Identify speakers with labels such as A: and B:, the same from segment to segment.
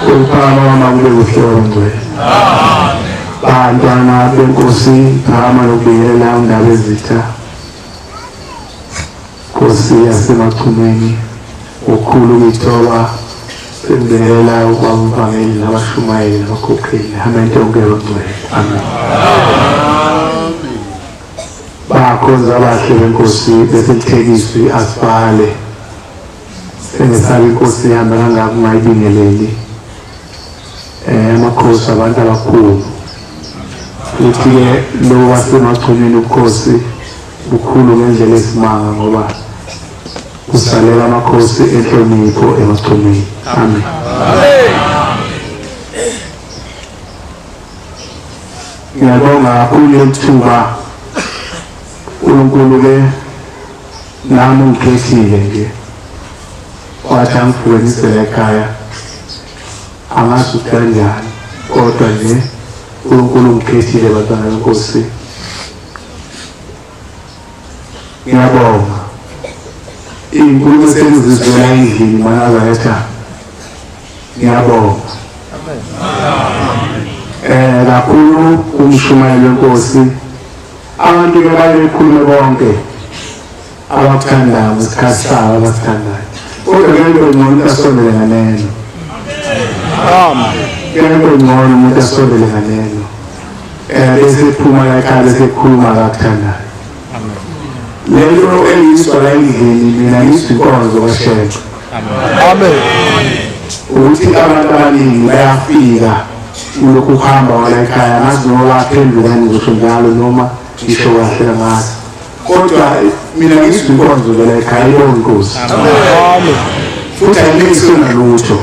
A: Uphakama kwami akube kuhle ngcwele. Bantwana benkosi phakama nokubingelela undaba ezitha. Nkosi yaseMachumeni ukhulu ukuyithoba sengibingelela ubaba umvangeli nabashumayeli nabakhokheli amen yonke bangcwele amen. Bakhonza abahle benkosi bese lithekiswi asibhale sengesaba inkosi ihamba kangaka ungayibingeleli amakhosi abantu abakhulu futhi-ke lo wasemachumeni ubukhosi bukhulu ngendlela esimanga ngoba kusalela amakhosi enhlonipho emachumeni. Amen. Ngiyabonga kakhulu leli thuba. uNkulunkulu-ke nami ungikhethile nje wathi angivuke ngisele ekhaya, angazi ukuthi kanjani, kodwa nje uNkulunkulu ungikhethile bantwana benkosi. Ngiyabonga iy'nkulumo esengizizwela endlini manazaretha, ngiyabonga kakhulu umshumayeli wenkosi. Abantu ke baye bekhulume bonke abakuthandayo ngesikhathi sabo abasithandayo, kodwa kuyabe ngcono umuntu asondele nganeno, kuyabe ngcono umuntu asondele nganeno bese ephuma la ekhaya bese ekhuluma akakuthandayo. Lento engiyizwa la endlini mina ngizwa inkonzo kaShembe.
B: Amen.
A: Ukuthi abantu abaningi bayafika kulokhu kuhamba wala ekhaya, ngazi noma baphenduka ngizosho njalo noma ngisho kahle ngazi, kodwa mina ngizwa inkonzo la ekhaya ibonga inkosi.
B: Amen.
A: Futhi ayilungiswe nalutho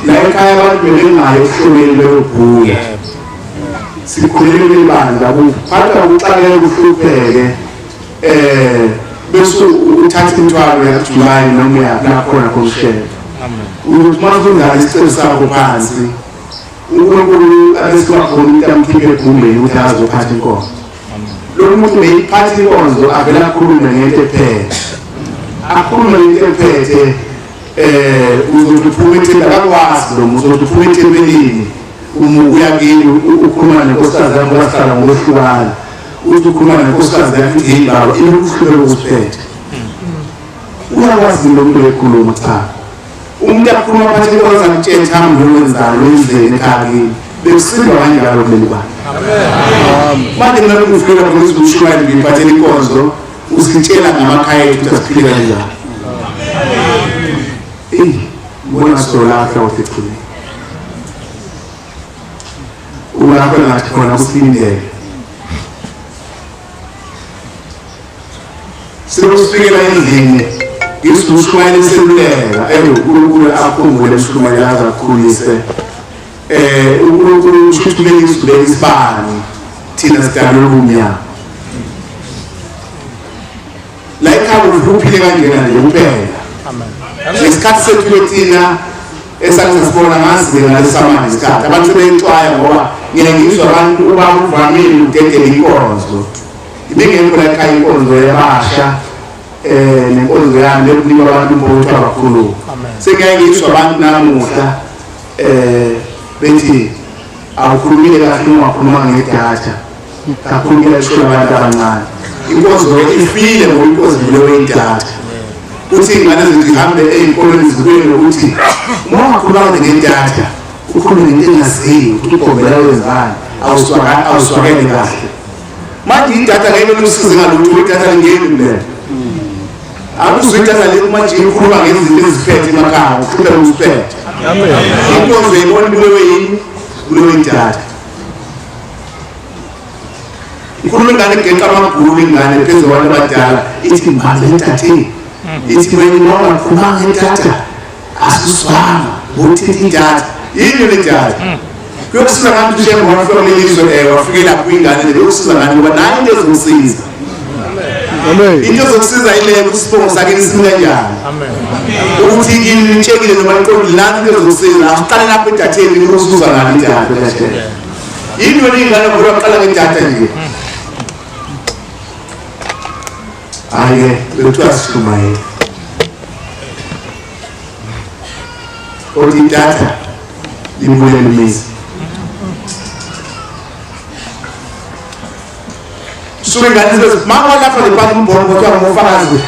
A: la ekhaya, abantu bebengayo ekuhloleni beyobhula. Sikhulele ibandla kuphatha kuxakeke kuhlupheke bese uthatha imithwalo yaJuly noma uyaphi lakhona komshelo, ukuthi uma usungala isicelo sakho phansi uNkulunkulu abese wakhona umuntu amkhiphe egumbeni ukuthi azophatha inkonzo. Lo muntu beyiphatha inkonzo avele akhulume ngento ephethe, akhulume ngento ephethe. Uzothi uphuma ethempelini, akakwazi lo muntu, uzothi uphuma ethempelini uma uya kini ukhuluma nenkosikazi yakho, bahlala ngokwehlukana, uthi ukhuluma nenkosikazi yakho ithi, "Hey baba, ilokuhluleka ukuziphethe." Uyakwazi lo muntu ekhuluma? Cha, umuntu akhuluma aphathe inkonzo akutshela ukuthi hambe wenzani, wenzeni ekhaya kini. Bekusindwa kanjalo kuleli bandla. Manje mina lokhu ngifika lapho ngithi ushumayela ngiphathela inkonzo, usitshela ngamakhaya ethu ukuthi asiphile kanjani. Eyi, ngibona sizolahla wasekugcineni ulapho engathi khona kusilindele sekusifikela endlini ngithi ushumayela iseluleka. Eyi, uNkulunkulu akhumbule mshumayela aze akhulise. uNkulunkulu usho ukuthi ubeke izibeke isibani, thina sidalwe ubumnyama. La ekhaya uphile kanjena nje kuphela ngesikhathi sethu thina esathi sibona ngazi ngalesamanje isikhathi abantu sebeyixwaya, ngoba ngiye ngizwa abantu uba uvamile ukudedela inkonzo ibingekho la ekhaya, inkonzo yabasha nenkonzo yami yokunika abantu umbutho abakhulu. Sengiyaye ngizwa abantu namuhla bethi awukhulumile kahle uma wakhuluma ngedatha kakhulu, kuyasho abantu abancane. Inkonzo ifile ngoba inkonzo ileyo idatha, uthi iy'ngane zihambe ey'kolweni zibuye nokuthi uma ungakhuluma ngedatha ukhulume ngento engaziyo ukuthi ugombela wenzani, awuswakele kahle. Manje idatha ngeke lusize ngalutho, idatha lingeni kulela akuzwa idatha le manje ikhuluma ngezinto eziphethe emakhaya, uqhubeka uziphethe. Inkonzo yibona ibulewe yini? Bulewe idatha. Ikhuluma ingane igeqa amagulu, ingane phezu kwabantu abadala, ithi manje edatheni, ithi wena noma ungakhuluma ngedatha asusibanga ngokuthi idatha yini le datha kuyokusiza ngani ukuthi uShembe wafika kuleli zwe, wafikela kwingane le, kuyokusiza ngani? Ngoba nayo into ezokusiza, into ezokusiza ile ukuthi isibongo sakhe simi kanjani, ukuthi ilitshekile noma liqondile. Nansi into ezokusiza, asiqale lapho edatheni. Kuyokusiza ngani idatha? Yini wena ingane ngoba waqala ngedatha nje? Hhayi-ke bekuthiwa sishumayele. Kodwa idatha libulela imizi. Suke ingane zibe mama lapha ngiphatha umbhono kuthiwa ngofakazi.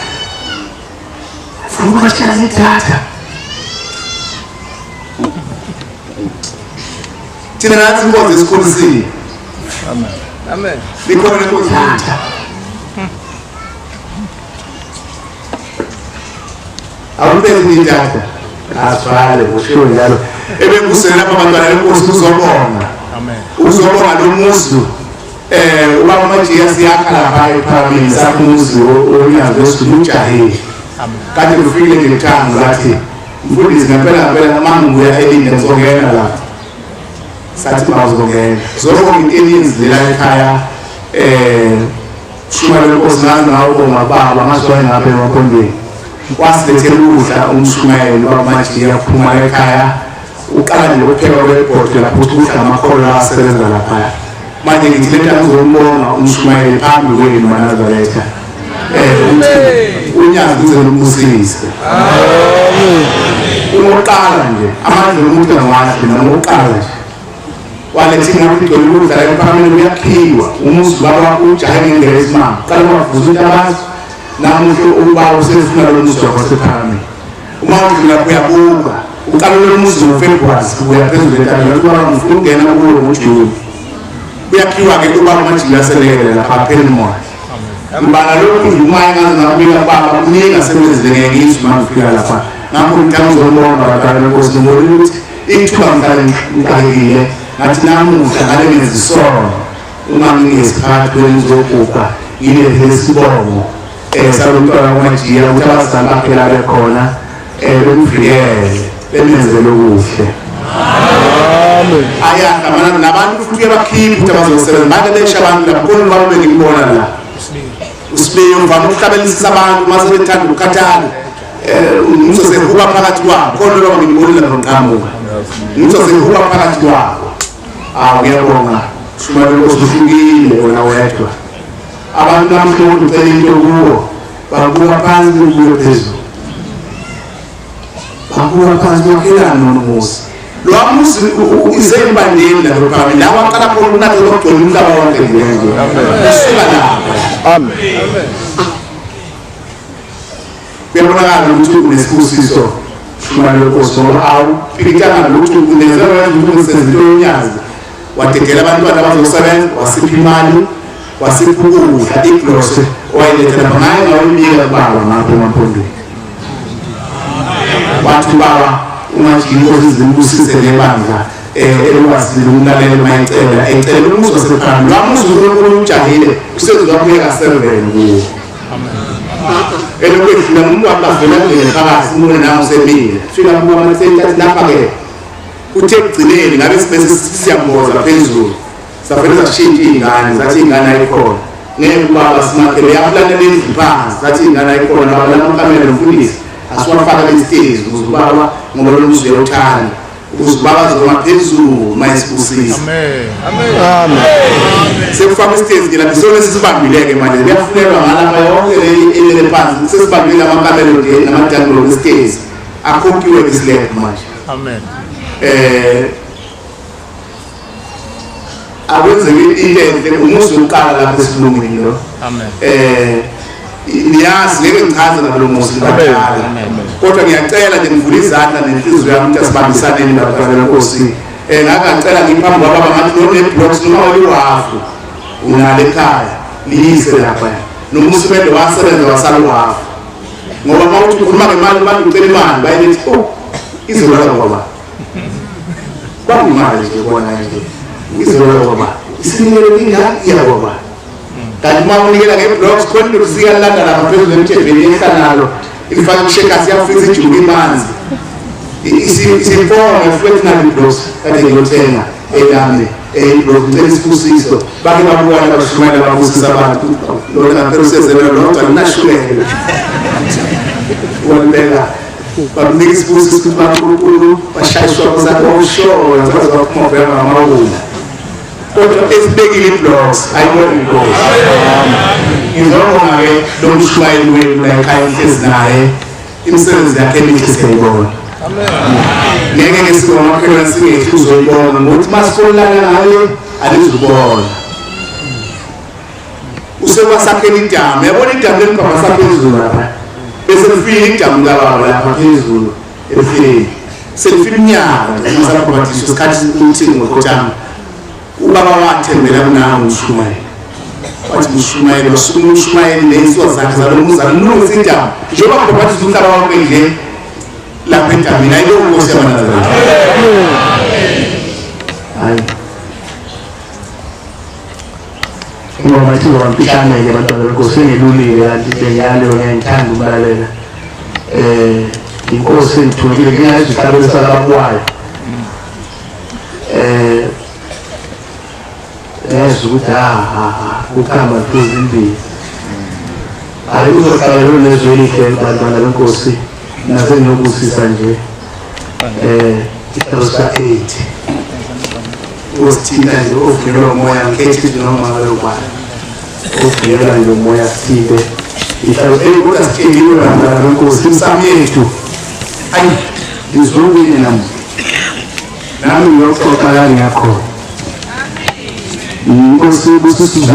A: Funa ukubatshela ngedatha. Thina nathi inkonzo esikhulisile.
B: Amen. Amen.
A: Likhona inkonzo idatha. Awubeki idatha. Asivale kushiwo njalo. Ebengusele lapha abantwana lenkosi uzobonga.
B: Amen.
A: Uzobonga lo muzi. Ubaba Majiya siyakha lapha ePhakameni sakha umuzi onyazi lwesidumo ujahile.
B: Amen.
A: Kade kufikile nje kuthangi zathi mfundisi ngempela ngempela uma ngibuya eLinde ngizongena lapha. Sathi bawuzongena. Zobonga into eninzi la ekhaya Shumayela inkosi ngazi ngawubonga baba ngazwa ngapha emakhondweni. Wasilethela ukudla umshumayeli ubaba Majiya kuphuma ekhaya. Uqala nje ukupheka kwebhodwe lapho uthi udla amakholwa asebenza laphaya. Manje ngithi lento ngizombonga umshumayeli phambi kwenu maNazaretha. Uthi unyazi uze lumbusise. Uqala nje amandla omuntu angawazi noma uqala nje. Waletha ingane igcwele ukudla la emphakathini kuyakhiwa. Umuzi baba ujahe ngendlela esimanga. Qala wavuza intabazo. Namuhla ubaba usefuna lo muzi wakho wasephakameni. Uma udlula uyabuka. Uqala lo muzi ngoFebruary uya phezulu entabeni. Ubaba ngifuna ukungena kuwo ngoJuni. Kuyakhiwa-ke ubaba Majiya aselekele lapha phela umoya. Ngibala lokhu nje uma engaze ngabika baba kuningi asebenzile ngeke ngizwe uma ngifika lapha. Ngakho ngicela uzobonga bantwana benkosi ngibonile ukuthi ithuba ngihlale ngixakekile ngathi namuhla ngale ngezisono uma ngingesikhathi ngizoguga ngilethe isibongo salo mntwana kwaMajiya ukuthi abazali bakhe la bekhona bemvikele bemenzele okuhle.
B: Amen.
A: Ayahla nabantu futhi bakhipha ukuthi abazosebenza bake besha abantu lapho khona ubaba bengibona la. Usibiyo uvama ukuhlabelisisa abantu uma sebethanda ukukhathala. Ngizosehuba phakathi kwabo khona baba ngibonile lapho ngiqhamuka. Ngizosehuba phakathi kwabo. Awu ngiyabonga. Shumayela inkosi uhlukile wena wedwa. Abantu namhla umuntu ucela into kuwo babuka phansi ubuye phezulu. Babuka phansi wakhelana nomuzi. Lo muzi isembandeni lapho phambili. La waqala khona ukunatha lokugcwele umhlaba wonke nje. Usuka lapha.
B: Amen.
A: Kuyabonakala ukuthi unesibusiso Shumayela inkosi ngoba awuphikithanga lutho unezela ukuthi usenza into yonyazi. Wadedela abantwana abazosebenza, wasipha imali, wasipha ukudla, igrose owayiletha lapha ngaye ngawuyibika kubaba ngapha emampondweni. Wathi ubaba uMajiya inkosi zimbusise ngebandla elikwazile ukulalela uma ecela ecela umuzi wasephambi. Lo muzi uNkulunkulu ujahile usezobuyeka 7 kuwo. Elokwedlula umuntu wabavela kungene phakathi umuntu nawe usemile. Fika kubo amasenti athi lapha-ke kuthe ekugcineni ngabe sibese siyamboza phezulu. Savele sashintsha iy'ngane zathi iy'ngane ayikhona. Ngeke ubaba simakhele yaplana lendlu phansi zathi iy'ngane ayikhona baba lamakamela nomfundisi asiwafaka isitezi ukuze ubaba ngoba lo muzi uyawuthanda ukuze ubaba azoma phezulu uma esibusisa.
B: Amen. Amen.
A: Sekufaka isitezi ke lapho isona sesibambile-ke manje kuyafunelwa ngalapha yonke le elele phansi sesibambile amakamelo nje namadangelo kwesitezi akhokhiwe islab manje.
B: Amen.
A: Akwenzeke into enhle umuzi wokuqala lapha esilungwini lo.
B: Amen.
A: Niyazi ngeke ngichaze ngalo muzi badala. Kodwa ngiyacela nje ngivule izandla nenhliziyo yami ukuthi asibambisaneni bantwana benkosi. Ngakacela ngiphambi kwababa ngathi none-blocks noma uliwafu unalo ekhaya liyise lapha. Noma usibende wasebenza wasala uhafu. Ngoba uma uthi ukhuluma ngemali abantu ucela imali bayethi oh izolala kwaba. Kwakuyimali nje kubona nje. Izolala kwaba. Isinikelo inga iya kwaba. Kanti uma unikela nge-blocks khona into siyalanda lapha phezulu emthebeni ehla nalo. Ifaka kushekasi yafisa ijuka imanzi. Isifongo futhi nalo i-blocks kade ngiyothenga elami. I-blocks ngicela isibusiso. Bake babukana bashumayela babusisa abantu. Lona ngempela usezela lodwa lunashukela. Walibeka. Bakunika isibusiso ukuthi baNkulunkulu bashayiswa kusakho ushona baze baphuma bheka ngamawula. Kodwa esibekile i-blocks ayibona inkosi. Ngizobonga-ke lo mshumayeli wenu la ekhaya engihlezi naye, imisebenzi yakhe emihle siyayibona. Ngeke ke singomakhelwane singehle uzoyibona ngokuthi masifonelana ngaye alizubona. Usekwasakhela idamu, yabona idamu lelibhaba saphezulu lapha, bese kufika idamu kababa lapha phezulu efeni, selifika iminyaka ngasabhabhadiswa isikhathi ukuthi ngokhothama. Ubaba wathembela kunangu umshumayeli, wathi umshumayeli wasukuma umshumayeli ney'nsuka zakhe zalo muzana ulungisa idamu njengoba kubhabhadiswa umhlaba wonke nje lapha edamini. Ayilokhu Nkosi yamaNazaretha.
C: Hayi, ingoma ithi ngoba mfishane-ke bantwana benkosi, engelulile kanti bengiyaleyo, ngiyangithanda ukulalela. Inkosi engithumile ngingayizwa ihlabelo salabakwayo, ngezwa ukuthi ha ha ha, kukhamba kufuze imbili. Hayi, uzohlala nezwi elihle bantwana benkosi, nasengiyobusisa nje isihlalo sa-8 usithinta nje, ovunyelwa umoya, ngikhethe nje noma ngabe ubani ovunyelwa nje umoya sithinte ihlalo. Eyi, kodwa sithintile bantwana benkosi, imsamo yethu. Ayi, ngizokuyini namuhla, nami ngiyoxoxa la ngiyakhona. Inkosi ibusise.